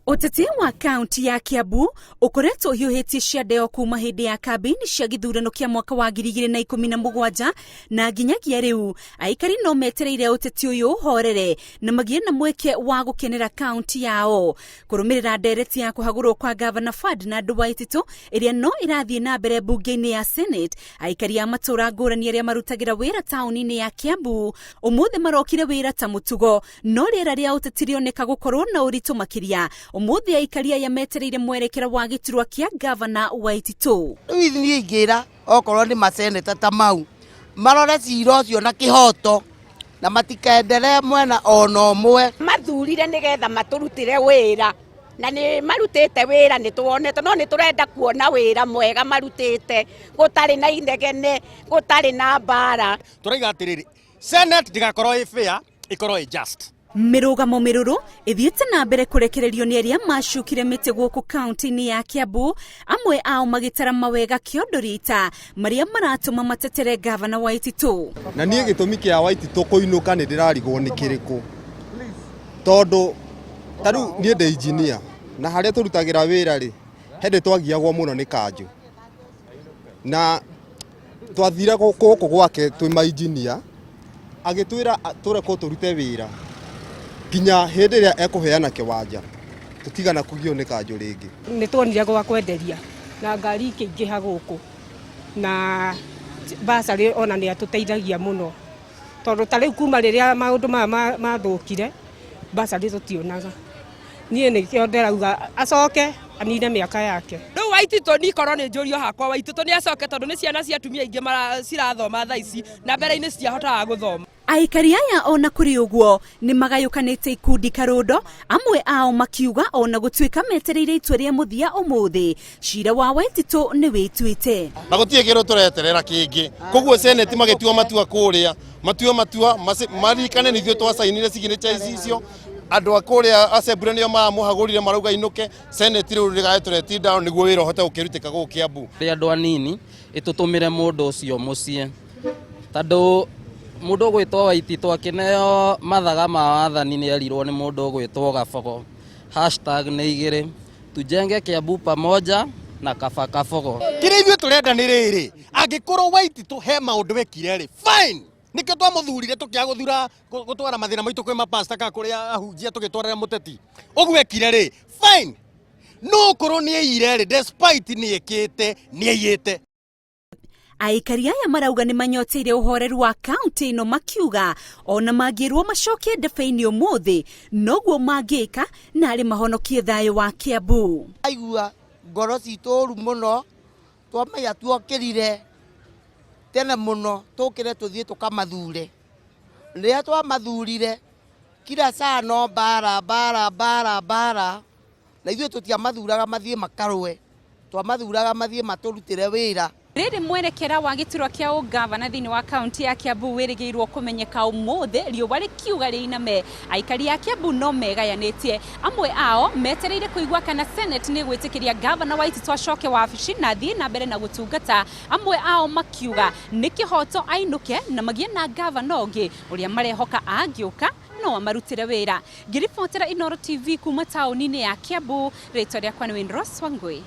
Ũteti wa kaunti ya Kiambu ũkoretwo ũhiũhĩtie ciandeo kuma hĩndĩ ya kambĩini cia gĩthurano kĩa mwaka wa 2017 na nginyagia rĩu aikari no metereire ũteti ũyũ ũhorere na magĩe na mweke wa gũkenera kaunti yao. Kũrũmĩrĩra ndereti ya kũhagũrwo kwa Gavana Ferdinand Waititu ĩrĩa no ĩrathiĩ na mbere mbunge-inĩ ya Senate, aikari a matũra ngũrani arĩa marutagĩra wĩra taũni-inĩ ya Kiambu ũmũthĩ marokire wĩra ta mũtugo, no rĩera rĩa ũteti rĩoneka gũkorwo na ũritũ makĩria. Ũmũthĩ aikari aya metereire mwerekera wa gĩturwa kĩa Gavana Waititu. Rĩu niĩ ingĩra okorwo nĩ maseneta ta mau marore cira ũcio na kĩhoto na matikenderee mwena ona ũmwe. Mathurire nĩgetha matũrutĩre wĩra na nĩ marutĩte wĩra, nĩ tuonete, no nĩ tũrenda kuona wĩra mwega marutĩte, gũtarĩ na inegene, gũtarĩ na mbara. Tũraiga atĩrĩrĩ, Senate ndĩgakorwo ĩ fair, ĩkorwo ĩ just. Mĩrũgamo mĩrũrũ ĩthiĩte na mbere kũrekererio nĩ arĩa macukire mĩtĩ gũkũ kaunti-inĩ ya Kiambu, amwe ao magĩtara mawega kĩondo rita marĩa maratũma matetere Gavana Waititu. Na niĩ gĩtũmi kĩa Waititu kũinũka nĩ ndĩrarigwo nĩ kĩrĩkũ, tondũ ta rĩu niĩ ndĩ engineer na harĩa tũrutagĩra wĩra rĩ, he hĩndĩ twagiagwo mũno nĩ kanjũ na twathire gũkũ gwake twĩ mainjinia, agĩtwĩra tũrekwo tũrute wĩra nginya hĩndĩ ĩrĩa ekũheana kĩwanja, tũtigana kũgio nĩ kanjũ rĩngĩ. Nĩ tuonire gwa kwenderia na ngari ikĩingĩha gũkũ, na bursary ona nĩ atũteithagia mũno, tondũ ta rĩu kuma rĩrĩa maũndũ maya mathũkire, bursary tũtionaga. Niĩ nĩkĩo ndĩrauga acoke anine mĩaka yake. Rĩu Waititũ niĩ korwo nĩ njũrio hakwa, Waititũ nĩ acoke, tondũ nĩ ciana cia atumia aingĩ cirathoma thaa ici na mbere-inĩ citiahotaga gũthoma. Aikari aya ona kũrĩ ũguo nĩ magayũkanĩte ikundi karũndo, amwe ao makiuga ona gũtuĩka metereire itua rĩa mũthia ũmũthĩ, cira wa Waititũ nĩ wĩtuĩte. Na gũtirĩ kĩndũ tũreterera kĩngĩ, koguo Senate magĩtua matua kũrĩa, matue matua maririkane nĩ ithuĩ twacainire signature icio, andũ a kũrĩa assembly nĩo maramũhagũrire marauga inũke, Senate rĩu rĩgae tũretinda nĩguo wĩra ũhote gũkĩrutĩka gũkũ Kiambu. Rĩ andũ anini ĩtũtũmĩre mũndũ ũcio mũciĩ, tondũ mũndũ ũgwĩtwo Waititũ akĩneo mathaga ma wathani nĩ erirwo nĩ mũndũ ũgwĩtwo Gabogo, hashtag nĩ igĩrĩ, tujenge Kiambu pamoja na kaba Kabogo. Kĩrĩa ithuĩ tũrenda nĩ rĩrĩ, angĩkorwo Waititũ he maũndũ ekire rĩ, fine, nĩkĩo twamũthurire tũkĩaga gũthura gũtwara mathĩna maitũ kwĩ mapasta kana kũrĩ ahunjia tũgĩtwarĩra mũteti. Ũguo ekire rĩ, fine, no okorwo nĩ aiyire rĩ, despite nĩ ekĩte, nĩ aiyĩte. Aikari aya marauga nĩ manyoteire ũhoreru wa kaunti ĩno, makiuga ona mangĩrwo macoke ndebe-inĩ ũmũthĩ noguo mangĩka na arĩ mahonokie thayũ wa Kiambu. Aigua ngoro citũ ũru mũno, twamenya tuokĩrire tene mũno tũkĩre tũthiĩ tũkamathure. Rĩrĩa twamathurire kila saa no mbara mbara mbara mbara, na ithuĩ tũtiamathuraga mathiĩ makarũe, twamathuraga mathiĩ matũrutĩre wĩra. Rĩrĩ mwerekera wa gĩturwa kĩa ũgavana thĩinĩ wa kaunti ya Kiambu wĩrĩgĩirwo kũmenyeka ũmũthĩ, riũa rĩkiuga rĩiname. Aikari a Kiambu no megayanĩtie, amwe ao metereire kũigua kana Senate nĩ gwĩtĩkĩria Gavana Waititu acoke wabici na athiĩ na mbere na gũtungata, amwe ao makiuga nĩ kĩhoto ainũke na magĩe na gavana ũngĩ ũrĩa marehoka angĩũka no amarutĩre wĩra. Ngĩribotera Inooro TV kuma taũni-inĩ ya Kiambu, rĩtwa rĩakwa nĩ Wayne Ross Wangui.